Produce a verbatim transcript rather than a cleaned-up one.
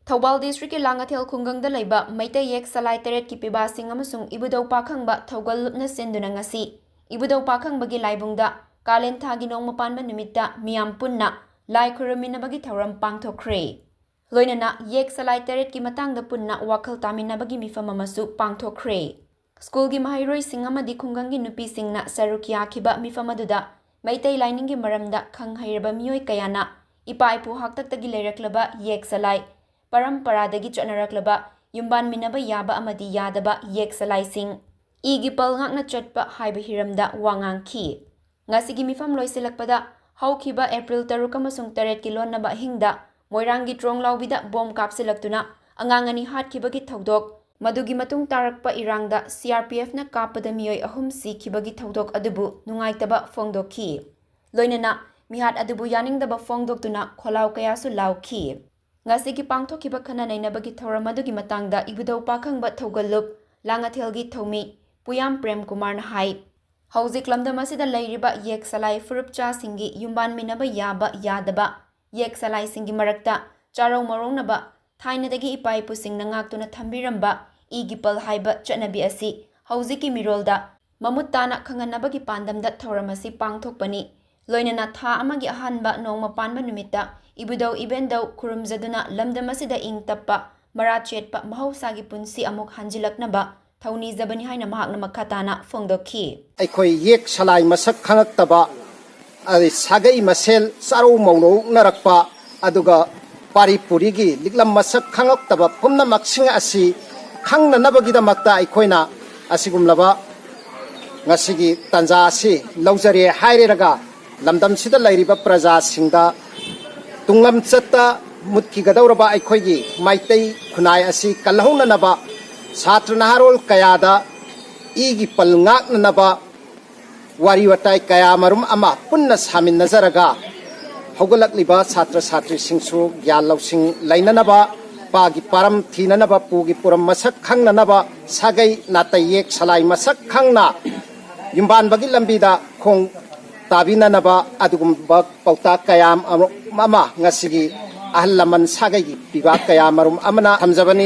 ꯊꯧꯕꯥꯜ ꯗꯤꯁꯇ꯭ꯔꯤꯛꯀꯤ ꯂꯥꯡꯉꯊꯦꯜ ꯈꯨꯡꯒꯪꯗ ꯂꯩꯕ ꯃꯩꯇꯩ ꯌꯦꯛ ꯁꯂꯥꯏ ꯇꯔꯦꯠꯀꯤ ꯄꯤꯕꯥꯁꯤꯡ ꯑꯃꯁꯨꯡ ꯏꯕꯨꯙꯧ ꯄꯥꯈꯪꯕ ꯊꯧꯒꯜ ꯂꯨꯞꯅ ꯁꯤꯟꯗꯨꯅ ꯉꯁꯤ ꯏꯕꯨꯙꯧ ꯄꯥꯈꯪꯕꯒꯤ ꯂꯥꯏꯕꯨꯡꯗ ꯀꯥꯂꯦꯟ ꯊꯥꯒꯤ ꯅꯣꯡꯃ ꯄꯥꯟꯕ ꯅꯨꯃꯤꯠꯇ ꯃꯤꯌꯥꯝ ꯄꯨꯟꯅ ꯂꯥꯏ ꯈꯨꯔꯨꯝꯃꯤꯟꯅꯕꯒꯤ ꯊꯧꯔꯝ ꯄꯥꯡꯊꯣꯛꯈ꯭ꯔꯦ꯫ ꯂꯣꯏꯅꯅ ꯌꯦꯛ ꯁꯂꯥꯏ ꯇꯔꯦꯠꯀꯤ ꯃꯇꯥꯡꯗ ꯄꯨꯟꯅ ꯋꯥꯈꯜ ꯇꯥꯃꯤꯟꯅꯕꯒꯤ ꯃꯤꯐꯝ ꯑꯃꯁꯨ ꯄꯥꯡꯊꯣꯛꯈ꯭ꯔꯦ꯫ ꯁ꯭ꯀꯨꯜꯒꯤ ꯃꯍꯩꯔꯣꯏꯁꯤꯡ ꯑꯃꯗꯤ ꯈꯨꯡꯒꯪꯒꯤ ꯅꯨꯄꯤꯁꯤꯡꯅ ꯁꯔꯨꯛ ꯌꯥꯈꯤꯕ ꯃꯤꯐꯝ ꯑꯗꯨꯗ ꯃꯩꯇꯩ ꯂꯥꯏꯅꯤꯡꯒꯤ ꯃꯔꯝꯗ ꯈꯪ ꯍꯩꯔꯕ ꯃꯤꯑꯣꯏ ꯀꯌꯥꯅ ꯏꯄꯥ ꯏꯄꯨ ꯍꯥꯛꯇꯛꯇꯒꯤ ꯂꯩꯔꯛꯂꯕ ꯌꯦꯛ ꯁꯂꯥꯏ, ꯄꯔꯝꯄꯔꯥꯗꯒꯤ ꯆꯠꯅꯔꯛꯂꯕ ꯌꯨꯝꯕꯥꯟꯃꯤꯟꯅꯕ ꯌꯥꯕ ꯑꯃꯗꯤ ꯌꯥꯗꯕ ꯌꯦꯛ ꯁꯂꯥꯏꯁꯤꯡ, ꯏꯒꯤ ꯄꯜ ꯉꯥꯛꯅ ꯆꯠꯄ ꯍꯥꯏꯕ ꯍꯤꯔꯝꯗ ꯋꯥ ꯉꯥꯡꯈꯤ꯫ ꯉꯁꯤꯒꯤ ꯃꯤꯐꯝ ꯂꯣꯏꯁꯤꯜꯂꯛꯄꯗ ꯍꯧꯈꯤꯕ ꯑꯦꯄ꯭ꯔꯤꯜ ꯇꯔꯨꯛ ꯑꯃꯁꯨꯡ ꯇꯔꯦꯠꯀꯤ ꯂꯣꯟꯅꯕ ꯑꯍꯤꯡꯗ ꯃꯣꯏꯔꯥꯡꯒꯤ ꯇ꯭ꯔꯣꯡꯂꯥꯎꯕꯤꯗ ꯕꯣꯝ ꯀꯥꯞꯁꯤꯜꯂꯛꯇꯨꯅ ꯑꯉꯥꯡ ꯑꯅꯤ ꯍꯥꯠꯈꯤꯕꯒꯤ ꯊꯧꯗꯣꯛ, ꯃꯗꯨꯒꯤ ꯃꯇꯨꯡ ꯇꯥꯔꯛꯄ ꯏꯔꯥꯡꯗ ꯁꯤ ꯑꯥꯔ ꯄꯤ ꯑꯦꯐꯅ ꯀꯥꯞꯄꯗ ꯃꯤꯑꯣꯏ ꯑꯍꯨꯝ ꯁꯤꯈꯤꯕꯒꯤ ꯊꯧꯗꯣꯛ ꯑꯗꯨꯕꯨ ꯅꯨꯡꯉꯥꯏꯇꯕ ꯐꯣꯡꯗꯣꯛꯈꯤ꯫ ꯂꯣꯏꯅꯅ ꯃꯤꯍꯥꯠ ꯑꯗꯨꯕꯨ ꯌꯥꯅꯤꯡꯗꯕ ꯐꯣꯡꯗꯣꯛꯇꯨꯅ ꯈꯣꯜꯂꯥꯎ ꯀꯌꯥꯁꯨ ꯂꯥꯎꯈꯤ꯫ ꯉꯁꯤꯒꯤ ꯄꯥꯡꯊꯣꯛꯈꯤꯕ ꯈꯟꯅ ꯅꯩꯅꯕꯒꯤ ꯊꯧꯔꯝ ꯑꯗꯨꯒꯤ ꯃꯇꯥꯡꯗ ꯏꯕꯨꯙꯧ ꯄꯥꯈꯪꯕ ꯊꯧꯒꯜꯂꯨꯞ ꯂꯥꯡꯉꯊꯦꯜꯒꯤ ꯊꯧꯃꯤ ꯄꯨꯌꯥꯝ ꯄ꯭ꯔꯦꯝ ꯀꯨꯃꯥꯔꯅ ꯍꯥꯏ, ꯍꯧꯖꯤꯛ ꯂꯝꯗꯝ ꯑꯁꯤꯗ ꯂꯩꯔꯤꯕ ꯌꯦꯛ ꯁꯂꯥꯏ ꯐꯨꯔꯨꯞꯆꯥꯁꯤꯡꯒꯤ ꯌꯨꯝꯕꯥꯟꯃꯤꯟꯅꯕ ꯌꯥꯕ ꯌꯥꯗꯕ ꯌꯦꯛ ꯁꯂꯥꯏꯁꯤꯡꯒꯤ ꯃꯔꯛꯇ ꯆꯥꯔꯧ ꯃꯔꯧꯅꯕ ꯊꯥꯏꯅꯗꯒꯤ ꯏꯄꯥ ꯏꯄꯨꯁꯤꯡꯅ ꯉꯥꯛꯇꯨꯅ ꯊꯝꯕꯤꯔꯝꯕ ꯏꯒꯤ ꯄꯜ ꯍꯥꯏꯕ ꯆꯠꯅꯕꯤ ꯑꯁꯤ ꯍꯧꯖꯤꯛꯀꯤ ꯃꯤꯔꯣꯜꯗ ꯃꯃꯨꯠ ꯇꯥꯅ ꯈꯪꯍꯟꯅꯕꯒꯤ ꯄꯥꯟꯗꯝꯗ ꯊꯧꯔꯝ ꯑꯁꯤ ꯄꯥꯡꯊꯣꯛꯄꯅꯤ꯫ ꯂꯣꯏꯅꯅ ꯊꯥ ꯑꯃꯒꯤ ꯑꯍꯥꯟꯕ ꯅꯣꯡꯃ ꯄꯥꯟꯕ ꯅꯨꯃꯤꯠꯇ ꯏꯕꯨꯙꯧ ꯏꯕꯦꯟꯗꯧ ꯈꯨꯔꯨꯝꯖꯗꯨꯅ ꯂꯝꯗꯝ ꯑꯁꯤꯗ ꯏꯪ ꯇꯞꯄ, ꯃꯔꯥ ꯆꯦꯠꯄ ꯃꯍꯧꯁꯥꯒꯤ ꯄꯨꯟꯁꯤ ꯑꯃꯨꯛ ꯍꯟꯖꯤꯜꯂꯛꯅꯕ ꯊꯧꯅꯤꯖꯕꯅꯤ ꯍꯥꯏꯅ ꯃꯍꯥꯛꯅ ꯃꯈꯥ ꯇꯥꯅ ꯐꯣꯡꯗꯣꯛꯈꯤ꯫ ꯑꯩꯈꯣꯏ ꯌꯦꯛ ꯁꯂꯥꯏ ꯃꯁꯛ ꯈꯪꯉꯛꯇꯕ, ꯑꯗꯩ ꯁꯥꯒꯩ ꯃꯁꯦꯜ ꯆꯥꯔꯧ ꯃꯧꯔꯧꯅꯔꯛꯄ, ꯑꯗꯨꯒ ꯄꯥꯔꯤ ꯄꯨꯔꯤꯒꯤ ꯂꯤꯛꯂꯝ ꯃꯁꯛ ꯈꯪꯉꯛꯇꯕ ꯄꯨꯝꯅꯃꯛꯁꯤꯡ ꯑꯁꯤ ꯈꯪꯅꯅꯕꯒꯤꯗꯃꯛꯇ ꯑꯩꯈꯣꯏꯅ ꯑꯁꯤꯒꯨꯝꯂꯕ ꯉꯁꯤꯒꯤ ꯇꯥꯟꯖꯥ ꯑꯁꯤ ꯂꯧꯖꯔꯦ ꯍꯥꯏꯔꯒ ꯂꯝꯗꯝꯁꯤꯗ ꯂꯩꯔꯤꯕ ꯄ꯭ꯔꯖꯥꯁꯤꯡꯗ ꯇꯨꯡꯂꯝꯆꯠꯇ ꯃꯨꯠꯈꯤꯒꯗꯧꯔꯕ ꯑꯩꯈꯣꯏꯒꯤ ꯃꯩꯇꯩ ꯈꯨꯟꯅꯥꯏ ꯑꯁꯤ ꯀꯜꯍꯧꯅꯅꯕ ꯁꯥꯇ꯭ꯔ ꯅꯍꯥꯔꯣꯜ ꯀꯌꯥꯗ ꯏꯒꯤ ꯄꯜ ꯉꯥꯛꯅꯅꯕ ꯋꯥꯔꯤ ꯋꯥꯇꯥꯏ ꯀꯌꯥ ꯃꯔꯨꯝ ꯑꯃ ꯄꯨꯟꯅ ꯁꯥꯃꯤꯟꯅꯖꯔꯒ ꯍꯧꯒꯠꯂꯛꯂꯤꯕ ꯁꯥꯇ꯭ꯔ ꯁꯥꯇ꯭ꯔꯤꯁꯤꯡꯁꯨ ꯒ꯭ꯌꯥꯟ ꯂꯧꯁꯤꯡ ꯂꯩꯅꯅꯕ, ꯄꯥꯒꯤ ꯄꯥꯔꯝ ꯊꯤꯅꯅꯕ, ꯄꯨꯒꯤ ꯄꯨꯔꯝ ꯃꯁꯛ ꯈꯪꯅꯅꯕ, ꯁꯥꯒꯩ ꯅꯥꯇꯩ ꯌꯦꯛ ꯁꯂꯥꯏ ꯃꯁꯛ ꯈꯪꯅ ꯌꯨꯝꯕꯥꯟꯕꯒꯤ ꯂꯝꯕꯤꯗ ꯈꯣꯡ ꯇꯥꯕꯤꯅꯅꯕ ꯑꯗꯨꯒꯨꯝꯕ ꯄꯥꯎꯇꯥꯛ ꯀꯌꯥ ꯑꯃ ꯉꯁꯤꯒꯤ ꯑꯍꯜ ꯂꯃꯟ ꯁꯥꯒꯩꯒꯤ ꯄꯤꯕꯥꯛ ꯀꯌꯥ ꯃꯔꯨꯝ ꯑꯃꯅ ꯊꯝꯖꯕꯅꯤ꯫